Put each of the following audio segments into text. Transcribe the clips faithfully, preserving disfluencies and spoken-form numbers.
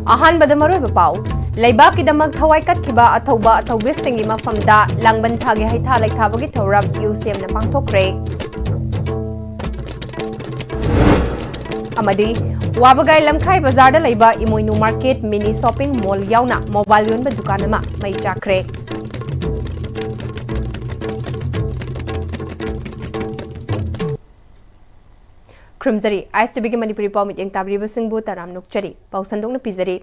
ꯑꯍꯥꯟꯕꯗ ꯃꯔꯨꯑꯣꯏꯕ ꯄꯥꯎ꯫ ꯂꯩꯕꯥꯛꯀꯤꯗꯃꯛ ꯊꯋꯥꯏ ꯀꯠꯈꯤꯕ ꯑꯊꯧꯕ ꯑꯊꯧꯕꯤꯁꯤꯡꯒꯤ ꯃꯐꯝꯗ ꯂꯥꯡꯕꯟ ꯊꯥꯒꯤ ꯍꯩꯊꯥ ꯂꯩꯊꯥꯕꯒꯤ ꯊꯧꯔꯝ ꯌꯨ ꯁꯤ ꯑꯦꯝꯅ ꯄꯥꯡꯊꯣꯛꯈ꯭ꯔꯦ꯫ ꯑꯃꯗꯤ ꯋꯥꯕꯒꯥꯏ ꯂꯝꯈꯥꯏ ꯕꯖꯥꯔꯗ ꯂꯩꯕ ꯏꯃꯣꯏꯅꯨ ꯃꯥꯔꯀꯦꯠ ꯃꯤꯅꯤ ꯁꯣꯄꯤꯡ ꯃꯣꯜ ꯌꯥꯎꯅ ꯃꯣꯕꯥꯏꯜ ꯌꯣꯟꯕ ꯗꯨꯀꯥꯟ ꯑꯃ ꯃꯩ ꯆꯥꯛꯈ꯭ꯔꯦ꯫ ꯈꯨꯔꯨꯝꯖꯔꯤ, ꯑꯥꯏ ꯑꯦꯁ ꯇꯤ ꯚꯤꯒꯤ ꯃꯅꯤꯄꯨꯔꯤ ꯄꯥꯎ ꯃꯤꯠꯌꯦꯡ ꯇꯥꯕꯤꯔꯤꯕꯁꯤꯡꯕꯨ ꯇꯔꯥꯝꯅ ꯑꯣꯛꯆꯔꯤ꯫ ꯄꯥꯎ ꯁꯟꯗꯣꯛꯅ ꯄꯤꯖꯔꯤ꯫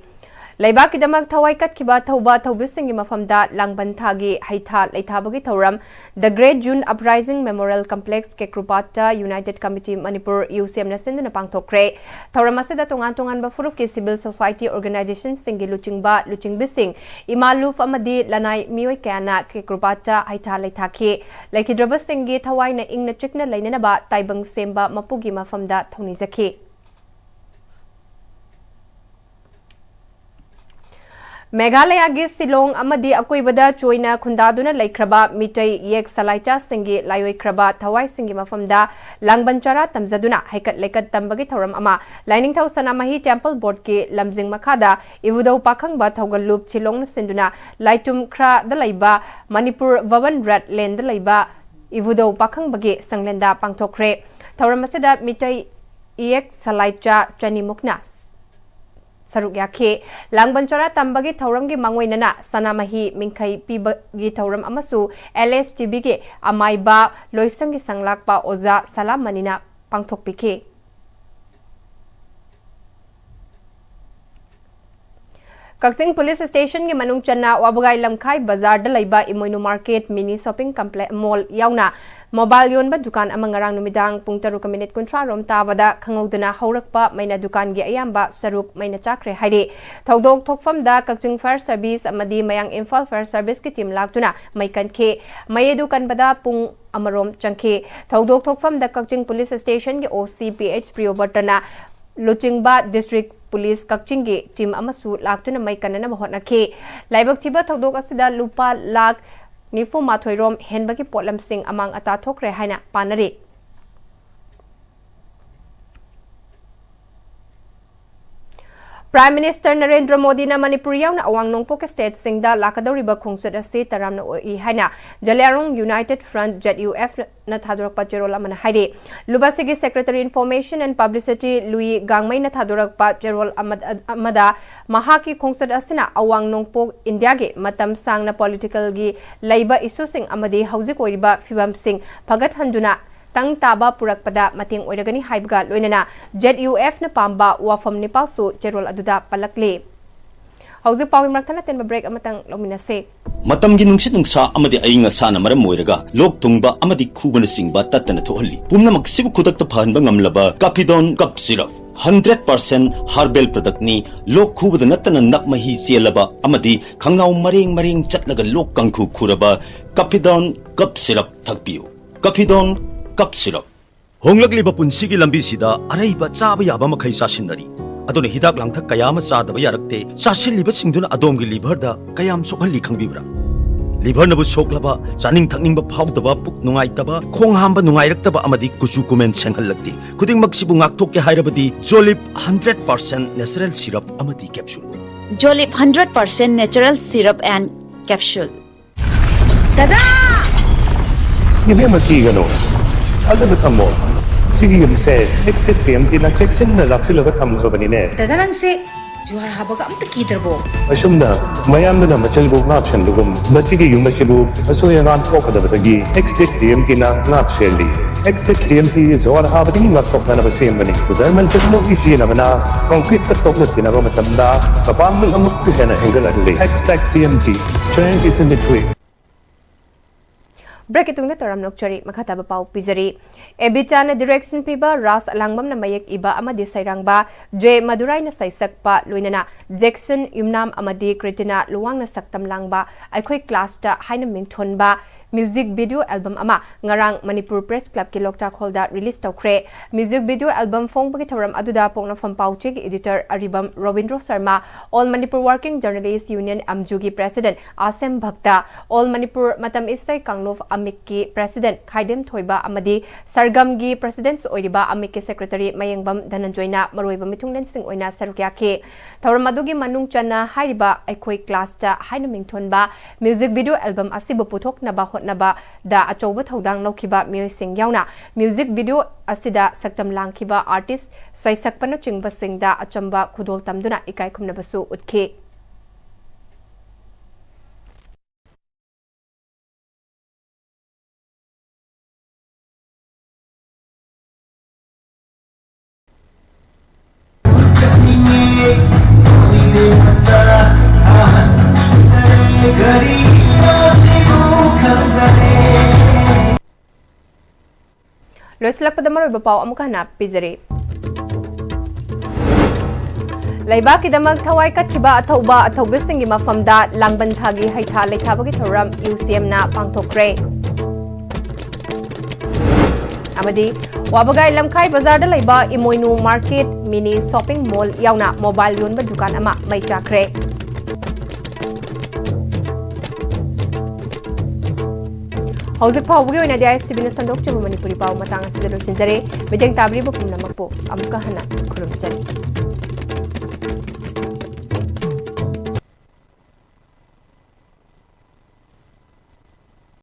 ꯂꯩꯕꯥꯛꯀꯤꯗꯃꯛ ꯊꯋꯥꯏ ꯀꯠꯈꯤꯕ ꯑꯊꯧꯕ ꯑꯊꯧꯕꯤꯁꯤꯡꯒꯤ ꯃꯐꯝꯗ ꯂꯥꯡꯕꯟ ꯊꯥꯒꯤ ꯍꯩꯊꯥ ꯂꯩꯊꯥꯕꯒꯤ ꯊꯧꯔꯝ The Great June Uprising Memorial Complex, ꯀꯦꯀ꯭ꯔꯨꯄꯥꯠꯇ United Committee Manipur, U C ꯑꯦꯝꯅ ꯁꯤꯟꯗꯨꯅ ꯄꯥꯡꯊꯣꯛꯈ꯭ꯔꯦ꯫ ꯊꯧꯔꯝ ꯑꯁꯤꯗ ꯇꯣꯉꯥꯟ ꯇꯣꯉꯥꯟꯕ ꯐꯨꯔꯨꯞꯀꯤ civil society organizationꯁꯤꯡꯒꯤ ꯂꯨꯆꯤꯡꯕ, ꯂꯨꯆꯤꯡꯕꯤꯁꯤꯡ, ꯏꯃꯥ ꯂꯨꯞ ꯑꯃꯗꯤ ꯂꯅꯥꯏ ꯃꯤꯑꯣꯏ ꯀꯌꯥꯅ ꯀꯦꯀ꯭ꯔꯨꯄꯥꯠꯇ ꯍꯩꯊꯥ ꯂꯩꯊꯥꯈꯤ꯫ ꯂꯩꯈꯤꯗ꯭ꯔꯕꯁꯤꯡꯒꯤ ꯊꯋꯥꯏꯅ ꯏꯪꯅ ꯆꯤꯛꯅ ꯂꯩꯅꯅꯕ ꯇꯥꯏꯕꯪ ꯁꯦꯝꯕ ꯃꯄꯨꯒꯤ ꯃꯐꯝꯗ ꯊꯧꯅꯤꯖꯈꯤ꯫ ꯃꯦꯘꯥꯂꯌꯥꯒꯤ ꯁꯤꯂꯣꯡ ꯑꯃꯗꯤ ꯑꯀꯣꯏꯕꯗ ꯆꯣꯏꯅ ꯈꯨꯟꯗꯥꯗꯨꯅ ꯂꯩꯈ꯭ꯔꯕ ꯃꯤꯇꯩ ꯏꯌꯦꯛ ꯁꯂꯥꯏꯆꯥꯁꯤꯡꯒꯤ ꯂꯥꯏꯑꯣꯏꯈ꯭ꯔꯕ ꯊꯋꯥꯏꯁꯤꯡꯒꯤ ꯃꯐꯝꯗ ꯂꯥꯡꯕꯟ ꯆꯔꯥ ꯇꯝꯖꯗꯨꯅ ꯍꯩꯀꯠ ꯂꯩꯀꯠ ꯇꯝꯕꯒꯤ ꯊꯧꯔꯝ ꯑꯃ ꯂꯥꯏꯅꯤꯡꯊꯧ ꯁꯅꯥꯃꯍꯤ ꯇꯦꯝꯄꯜ ꯕꯣꯔꯗꯀꯤ ꯂꯝꯖꯤꯡ ꯃꯈꯥꯗ ꯏꯕꯨꯙꯧ ꯄꯥꯈꯪꯕ ꯊꯧꯒꯜꯂꯨꯞ ꯁꯤꯂꯣꯡꯅ ꯁꯤꯟꯗꯨꯅ ꯂꯥꯏꯇꯨꯝ ꯈ꯭ꯔꯥꯗ ꯂꯩꯕ ꯃꯅꯤꯄꯨꯔ ꯚꯕꯟ ꯔꯦꯗ ꯂꯦꯟꯗ ꯂꯩꯕ ꯏꯕꯨꯙꯧ ꯄꯥꯈꯪꯕꯒꯤ ꯁꯪꯂꯦꯟꯗ ꯄꯥꯡꯊꯣꯛꯈ꯭ꯔꯦ꯫ ꯊꯧꯔꯝ ꯑꯁꯤꯗ ꯃꯤꯇꯩ ꯏꯌꯦꯛ ꯁꯂꯥꯏꯆꯥ ꯆꯅꯤꯃꯨꯛꯅ ꯁꯔꯨꯛ ꯌꯥꯈꯤ꯫ ꯂꯥꯡꯕꯟ ꯆꯔꯥ ꯇꯝꯕꯒꯤ ꯊꯧꯔꯝꯒꯤ ꯃꯥꯡꯑꯣꯏꯅꯅ ꯁꯅꯥꯃꯍꯤ ꯃꯤꯡꯈꯩ ꯄꯤꯕꯒꯤ ꯊꯧꯔꯝ ꯑꯃꯁꯨ ꯑꯦꯜ ꯑꯦꯁ ꯇꯤ ꯚꯤꯒꯤ ꯑꯃꯥꯏꯕ ꯂꯣꯏꯁꯪꯒꯤ ꯁꯪꯂꯥꯛꯄ ꯑꯣꯖꯥ ꯁꯂꯥꯝ ꯃꯅꯤꯅ ꯄꯥꯡꯊꯣꯛꯄꯤꯈꯤ꯫ ꯀꯛꯆꯤꯡ ꯄꯨꯂꯤꯁ ꯁ꯭ꯇꯦꯁꯟꯒꯤ ꯃꯅꯨꯡ ꯆꯟꯅ ꯋꯥꯕꯒꯥꯏ ꯂꯝꯈꯥꯏ ꯕꯖꯥꯔꯗ ꯂꯩꯕ ꯏꯃꯣꯏꯅꯨ ꯃꯥꯔꯀꯦꯠ ꯃꯤꯅꯤ ꯁꯣꯄꯤꯡ ꯀꯝꯄ꯭ꯂꯦ-, ꯃꯣꯜ ꯌꯥꯎꯅ ꯃꯣꯕꯥꯏꯜ ꯌꯣꯟꯕ ꯗꯨꯀꯥꯟ ꯑꯃ ꯉꯔꯥꯡ ꯅꯨꯃꯤꯗꯥꯡ ꯄꯨꯡ ꯇꯔꯨꯛꯀ ꯃꯤꯅꯤꯠ ꯀꯨꯟꯊ꯭ꯔꯥ ꯔꯣꯝ ꯇꯥꯕꯗ ꯈꯪꯍꯧꯗꯅ ꯍꯧꯔꯛꯄ ꯃꯩꯅ ꯗꯨꯀꯥꯟꯒꯤ ꯑꯌꯥꯝꯕ ꯁꯔꯨꯛ ꯃꯩꯅ ꯆꯥꯛꯈ꯭ꯔꯦ ꯍꯥꯏꯔꯤ꯫ ꯊꯧꯗꯣꯛ ꯊꯣꯛꯐꯝꯗ ꯀꯛꯆꯤꯡ ꯐꯥꯌꯔ ꯁꯔꯚꯤꯁ ꯑꯃꯗꯤ ꯃꯌꯥꯡ ꯏꯝꯐꯥꯜ ꯐꯥꯌꯔ ꯁꯔꯚꯤꯁꯀꯤ ꯇꯤꯝ ꯂꯥꯛꯇꯨꯅ ꯃꯩ ꯀꯟꯈꯤ꯫ ꯃꯩ ꯑꯗꯨ ꯀꯟꯕꯗ ꯄꯨꯡ ꯑꯃꯔꯣꯝ ꯆꯪꯈꯤ꯫ ꯊꯧꯗꯣꯛ ꯊꯣꯛꯐꯝꯗ ꯀꯛꯆꯤꯡ ꯄꯨꯂꯤꯁ ꯁ꯭ꯇꯦꯁꯟꯒꯤ ꯑꯣ ꯁꯤ ꯄꯤ ꯑꯩꯆ ꯄ꯭ꯔꯤꯌꯣꯕꯔꯇꯅ ꯂꯨꯆꯤꯡꯕ ꯗꯤꯁꯇ꯭ꯔꯤꯛ ꯄꯨꯂꯤꯁ ꯀꯛꯆꯤꯡꯒꯤ ꯇꯤꯝ ꯑꯃꯁꯨ ꯂꯥꯛꯇꯨꯅ ꯃꯩ ꯀꯟꯅꯅꯕ ꯍꯣꯠꯅꯈꯤ꯫ ꯂꯥꯏꯕꯛ ꯊꯤꯕ ꯊꯧꯗꯣꯛ ꯑꯁꯤꯗ ꯂꯨꯄꯥ ꯂꯥꯈ ꯅꯤꯐꯨ ꯃꯥꯊꯣꯏ ꯔꯣꯝ ꯍꯦꯟꯕꯒꯤ ꯄꯣꯠꯂꯝꯁꯤꯡ ꯑꯃꯥꯡ ꯑꯇꯥ ꯊꯣꯛꯈ꯭ꯔꯦ ꯍꯥꯏꯅ ꯄꯥꯅꯔꯤ꯫ Prime Minister ꯅꯔꯦꯟꯗ꯭ꯔ ꯃꯣꯗꯤꯅ ꯃꯅꯤꯄꯨꯔ ꯌꯥꯎꯅ ꯑꯋꯥꯡ ꯅꯣꯡꯄꯣꯛ stateꯁꯤꯡꯗ ꯂꯥꯛꯀꯗꯧꯔꯤꯕ ꯈꯣꯡꯆꯠ ꯑꯁꯤ ꯇꯔꯥꯝꯅ ꯑꯣꯛꯏ ꯍꯥꯏꯅ ꯖꯂꯤꯌꯥꯡꯔꯣꯡ United Front, ZUF, ꯅ ꯊꯥꯗꯣꯔꯛꯄ ꯆꯦꯔꯣꯜ ꯑꯃꯅ ꯍꯥꯏꯔꯤ꯫ ꯂꯨꯕꯥꯁꯤꯒꯤ Secretary Information and Publicity ꯂꯨꯏ ꯒꯥꯡꯃꯩꯅ ꯊꯥꯗꯣꯔꯛꯄ ꯆꯦꯔꯣꯜ ꯑꯃ-, ꯑꯃꯗ ꯃꯍꯥꯛꯀꯤ ꯈꯣꯡꯆꯠ ꯑꯁꯤꯅ ꯑꯋꯥꯡ ꯅꯣꯡꯄꯣꯛ ꯏꯟꯗꯤꯌꯥꯒꯤ ꯃꯇꯝ ꯁꯥꯡꯅ politicalꯒꯤ ꯂꯩꯕ issueꯁꯤꯡ ꯑꯃꯗꯤ ꯍꯧꯖꯤꯛ ꯑꯣꯏꯔꯤꯕ ꯐꯤꯕꯝꯁꯤꯡ ꯐꯒꯠꯍꯟꯗꯨꯅ ꯇꯪ ꯇꯥꯕ ꯄꯨꯔꯛꯄꯗ ꯃꯇꯦꯡ ꯑꯣꯏꯔꯒꯅꯤ ꯍꯥꯏꯕꯒ ꯂꯣꯏꯅꯅ ZUFꯅ ꯄꯥꯝꯕ ꯋꯥꯐꯝ ꯅꯤꯄꯥꯜꯁꯨ ꯆꯦꯔꯣꯜ ꯑꯗꯨꯗ ꯄꯜꯂꯛꯂꯤ꯫ ꯍꯧꯖꯤꯛ ꯄꯥꯎꯒꯤ ꯃꯔꯛ ꯊꯠꯅ ꯇꯦꯟꯕ break ꯑꯃꯇꯪ ꯂꯧꯃꯤꯟꯅꯁꯤ꯫ ꯃꯇꯝꯒꯤ ꯅꯨꯡꯁꯤꯠ ꯅꯨꯡꯁꯥ ꯑꯃꯗꯤ ꯑꯏꯪ ꯑꯁꯥꯅ ꯃꯔꯝ ꯑꯣꯏꯔꯒ ꯂꯣꯛ ꯊꯨꯡꯕ ꯑꯃꯗꯤ ꯈꯨꯕꯅꯆꯤꯡꯕ ꯇꯠꯇꯅ ꯊꯣꯛꯍꯜꯂꯤ꯫ ꯄꯨꯝꯅꯃꯛꯁꯤꯕꯨ ꯈꯨꯗꯛꯇ ꯐꯍꯟꯕ ꯉꯝꯂꯕ Kafidon Cough Syrup, hundred percent herbal productꯅꯤ꯫ ꯂꯣꯛ ꯈꯨꯕꯗ ꯅꯠꯇꯅ ꯅꯞ ꯃꯍꯤ ꯆꯦꯜꯂꯕ ꯑꯃꯗꯤ ꯈꯪꯅꯥꯎ ꯃꯔꯦꯡ ꯃꯔꯦꯡ ꯆꯠꯂꯒ ꯂꯣꯛ ꯀꯥꯡꯈꯨ ꯈꯨꯔꯕ Kafidon Cough Syrup ꯊꯛꯄꯤꯌꯨ꯫ Kafidon Cough Syrup꯫ ꯍꯣꯡꯂꯛꯂꯤꯕ ꯄꯨꯟꯁꯤꯒꯤ ꯂꯝꯕꯤꯁꯤꯗ ꯑꯔꯩꯕ ꯆꯥꯕ ꯌꯥꯕ ꯃꯈꯩ ꯆꯥꯁꯤꯟꯅꯔꯤ꯫ ꯑꯗꯨꯅ ꯍꯤꯗꯥꯛ ꯂꯥꯡꯊꯛ ꯀꯌꯥ ꯑꯃ ꯆꯥꯗꯕ ꯌꯥꯔꯛꯇꯦ꯫ ꯆꯥꯁꯤꯜꯂꯤꯕꯁꯤꯡꯗꯨꯅ ꯑꯗꯣꯝꯒꯤ liverꯗ ꯀꯌꯥꯝ ꯁꯣꯛꯍꯜꯂꯤ ꯈꯪꯕꯤꯕ꯭ꯔꯥ? Liverꯅꯕꯨ ꯁꯣꯛꯂꯕ, ꯆꯥꯅꯤꯡ ꯊꯛꯅꯤꯡꯕ ꯐꯥꯎꯗꯕ, ꯄꯨꯛ ꯅꯨꯡꯉꯥꯏꯇꯕ, ꯈꯣꯡ ꯍꯥꯝꯕ ꯅꯨꯡꯉꯥꯏꯔꯛꯇꯕ ꯑꯃꯗꯤ ꯀꯨꯆꯨ ꯀꯨꯃꯦꯟ ꯁꯦꯡꯍꯜꯂꯛꯇꯦ꯫ ꯈꯨꯗꯤꯡꯃꯛꯁꯤꯕꯨ ꯉꯥꯛꯊꯣꯛꯀꯦ ꯍꯥꯏꯔꯕꯗꯤ Jolib hundred percent natural syrup ꯑꯃꯗꯤ capsule꯫ Jolib hundred percent natural syrup and capsule꯫ ꯗꯗꯥ! ꯏꯕꯦꯝꯃ, ꯀꯤꯒꯅꯨ꯫ ꯊꯥꯖꯕ ꯊꯝꯃꯣ꯫ ꯁꯤꯒꯤ ꯌꯨꯝꯁꯦ Extech TMTꯅ ꯆꯦꯛꯁꯤꯟꯅ ꯂꯥꯛꯁꯤꯜꯂꯒ ꯊꯝꯈ꯭ꯔꯕꯅꯤꯅꯦ꯫ ꯗꯗꯥ, ꯅꯪꯁꯦ ꯖꯨꯍꯥꯔ ꯍꯥꯕꯒ ꯑꯝꯇ ꯀꯤꯗ꯭ꯔꯕꯣ? ꯑꯁꯨꯝꯅ ꯃꯌꯥꯝꯗꯨꯅ ꯃꯆꯜꯕꯨ ꯉꯥꯛ ꯁꯦꯟꯕꯒꯨꯝ, ꯃꯁꯤꯒꯤ ꯌꯨꯝ ꯑꯁꯤꯕꯨ ꯑꯁꯣꯏ ꯑꯉꯥꯝ ꯊꯣꯛꯀꯗꯕꯗꯒꯤ Extech TMTꯅ ꯉꯥꯛ ꯁꯦꯜꯂꯤ꯫ Extech TMT ꯖꯨꯍꯥꯔ ꯍꯥꯕꯗꯒꯤ ꯉꯥꯛꯊꯣꯛꯅꯅꯕ ꯁꯦꯝꯕꯅꯤ꯫ German technology ꯁꯤꯖꯤꯟꯅꯕꯅ concreteꯀ ꯇꯣꯛꯅ ꯇꯤꯟꯅꯕ ꯃꯇꯝꯗ ꯃꯄꯥꯡꯒꯜ ꯑꯃꯨꯛꯀ ꯍꯦꯟꯅ ꯍꯦꯟꯒꯠꯍꯜꯂꯤ꯫ Extech TMT, strength is in the grit꯫ Breakꯀꯤ ꯇꯨꯡꯗ ꯇꯧꯔꯝ ꯅꯣꯛꯆꯔꯤ꯫ ꯃꯈꯥ ꯇꯥꯕ ꯄꯥꯎ ꯄꯤꯖꯔꯤ꯫ ꯑꯦꯕꯤꯆꯥꯅ direction ꯄꯤꯕ, ꯔꯥꯖ ꯑꯂꯥꯡꯕꯝꯅ ꯃꯌꯦꯛ ꯏꯕ ꯑꯃꯗꯤ ꯁꯩꯔꯥꯡꯕ, ꯖꯦ ꯃꯗꯨꯔꯥꯏꯅ ꯁꯩꯁꯛꯄ, ꯂꯣꯏꯅꯅ ꯖꯦꯛꯁꯟ ꯌꯨꯝꯅꯥꯝ ꯑꯃꯗꯤ ꯀ꯭ꯔꯤꯇꯤꯅꯥ ꯂꯨꯋꯥꯡꯅ ꯁꯛꯇꯝ ꯂꯥꯡꯕ ꯑꯩꯈꯣꯏ classꯇ ꯍꯥꯏꯅ ꯃꯤꯡꯊꯣꯟꯕ ꯃ꯭ꯌꯨꯖꯤꯛ ꯚꯤꯗꯤꯑꯣ ꯑꯦꯜꯕꯝ ꯑꯃ ꯉꯔꯥꯡ ꯃꯅꯤꯄꯨꯔ ꯄ꯭ꯔꯦꯁ ꯀ꯭ꯂꯕꯀꯤ ꯂꯣꯛꯇꯥꯛ ꯍꯣꯜꯗ ꯔꯤꯂꯤꯖ ꯇꯧꯈ꯭ꯔꯦ꯫ ꯃ꯭ꯌꯨꯖꯤꯛ ꯚꯤꯗꯤꯑꯣ ꯑꯦꯜꯕꯝ ꯐꯣꯡꯕꯒꯤ ꯊꯧꯔꯝ ꯑꯗꯨꯗ ꯄꯣꯛꯅꯐꯝ ꯄꯥꯎꯆꯦꯒꯤ editor Aribam Robindro Sharma, all Manipur working journalist union, ꯑꯝꯖꯨꯒꯤ ꯄ꯭ꯔꯦꯁꯤꯗꯦꯟꯠ ꯑꯥꯁꯦꯝ ꯚꯛꯇ, ꯑꯣꯜ ꯃꯅꯤꯄꯨꯔ ꯃꯇꯝ ꯏꯁꯩ ꯀꯥꯡꯂꯨꯞ ꯑꯃꯤꯛꯀꯤ ꯄ꯭ꯔꯦꯁꯤꯗꯦꯟꯠ ꯈꯥꯏꯗꯦꯝ ꯊꯣꯏꯕ ꯑꯃꯗꯤ ꯁꯔꯒꯝꯒꯤ ꯄ꯭ꯔꯦꯁꯤꯗꯦꯟꯠ ꯑꯣꯏꯔꯤꯕ ꯑꯃꯤꯛꯀꯤ ꯁꯦꯀ꯭ꯔꯦꯇꯔꯤ ꯃꯌꯦꯡꯕꯝ ꯙꯅꯟꯖꯣꯏꯅ ꯃꯔꯨꯑꯣꯏꯕ ꯃꯤꯊꯨꯡꯂꯦꯟꯁꯤꯡ ꯑꯣꯏꯅ ꯁꯔꯨꯛ ꯌꯥꯈꯤ꯫ ꯊꯧꯔꯝ ꯑꯗꯨꯒꯤ ꯃꯅꯨꯡ ꯆꯟꯅ ꯍꯥꯏꯔꯤꯕ ꯑꯩꯈꯣꯏ ꯀ꯭ꯂꯥꯁꯇ ꯍꯥꯏꯅ ꯃꯤꯡꯊꯣꯟꯕ ꯃ꯭ꯌꯨꯖꯤꯛ ꯚꯤꯗꯤꯑꯣ ꯑꯦꯜꯕꯝ ꯑꯁꯤꯕꯨ ꯄꯨꯊꯣꯛꯅꯕ ꯍꯣꯠꯅꯕꯗ ꯑꯆꯧꯕ ꯊꯧꯗꯥꯡ ꯂꯧꯈꯤꯕ ꯃꯤꯑꯣꯏꯁꯤꯡ ꯌꯥꯎꯅ ꯃ꯭ꯌꯨꯖꯤꯛ ꯚꯤꯗꯤꯑꯣ ꯑꯁꯤꯗ ꯁꯛꯇꯝ ꯂꯥꯡꯈꯤꯕ ꯑꯥꯔꯇꯤꯁ, ꯁꯩꯁꯛꯄꯅꯆꯤꯡꯕꯁꯤꯡꯗ ꯑꯆꯝꯕ ꯈꯨꯗꯣꯜ ꯇꯝꯗꯨꯅ ꯏꯀꯥꯏ ꯈꯨꯝꯅꯕꯁꯨ ꯎꯠꯈꯤ꯫ ꯂꯣꯏꯁꯤꯜꯂꯛꯄꯗ ꯃꯔꯨꯑꯣꯏꯕ ꯄꯥꯎ ꯑꯃꯨꯛꯀ ꯍꯟꯅ ꯄꯤꯖꯔꯤ꯫ ꯂꯩꯕꯥꯛꯀꯤꯗꯃꯛ ꯊꯋꯥꯏ ꯀꯠꯈꯤꯕ ꯑꯊꯧꯕ ꯑꯊꯧꯕꯤꯁꯤꯡꯒꯤ ꯃꯐꯝꯗ ꯂꯥꯡꯕꯟ ꯊꯥꯒꯤ ꯍꯩꯊꯥ ꯂꯩꯊꯥꯕꯒꯤ ꯊꯧꯔꯝ ꯌꯨ ꯁꯤ ꯑꯦꯝꯅ ꯄꯥꯡꯊꯣꯛꯈ꯭ꯔꯦ꯫ ꯑꯃꯗꯤ ꯋꯥꯕꯒꯥꯏ ꯂꯝꯈꯥꯏ ꯕꯖꯥꯔꯗ ꯂꯩꯕ ꯏꯃꯣꯏꯅꯨ ꯃꯥꯔꯀꯦꯠ, ꯃꯤꯅꯤ ꯁꯣꯞꯄꯤꯡ ꯃꯣꯜ ꯌꯥꯎꯅ ꯃꯣꯕꯥꯏꯜ ꯌꯣꯟꯕ ꯗꯨꯀꯥꯟ ꯑꯃ ꯃꯩ ꯆꯥꯛꯈ꯭ꯔꯦ꯫ ꯍꯧꯖꯤꯛ ꯐꯥꯎꯕꯒꯤ ꯑꯣꯏꯅꯗꯤ ꯑꯥꯏ ꯑꯦꯁ ꯇꯤ ꯚꯤꯅ ꯁꯟꯗꯣꯛꯆꯕ ꯃꯅꯤꯄꯨꯔꯤ ꯄꯥꯎ ꯃꯇꯥꯡ ꯑꯁꯤꯗ ꯂꯣꯏꯁꯤꯟꯖꯔꯦ꯫ ꯃꯤꯠꯌꯦꯡ ꯇꯥꯕꯤꯔꯤꯕ ꯄꯨꯝꯅꯃꯛꯄꯨ ꯑꯃꯨꯛꯀ ꯍꯟꯅ ꯈꯨꯔꯨꯝꯖꯔꯤ꯫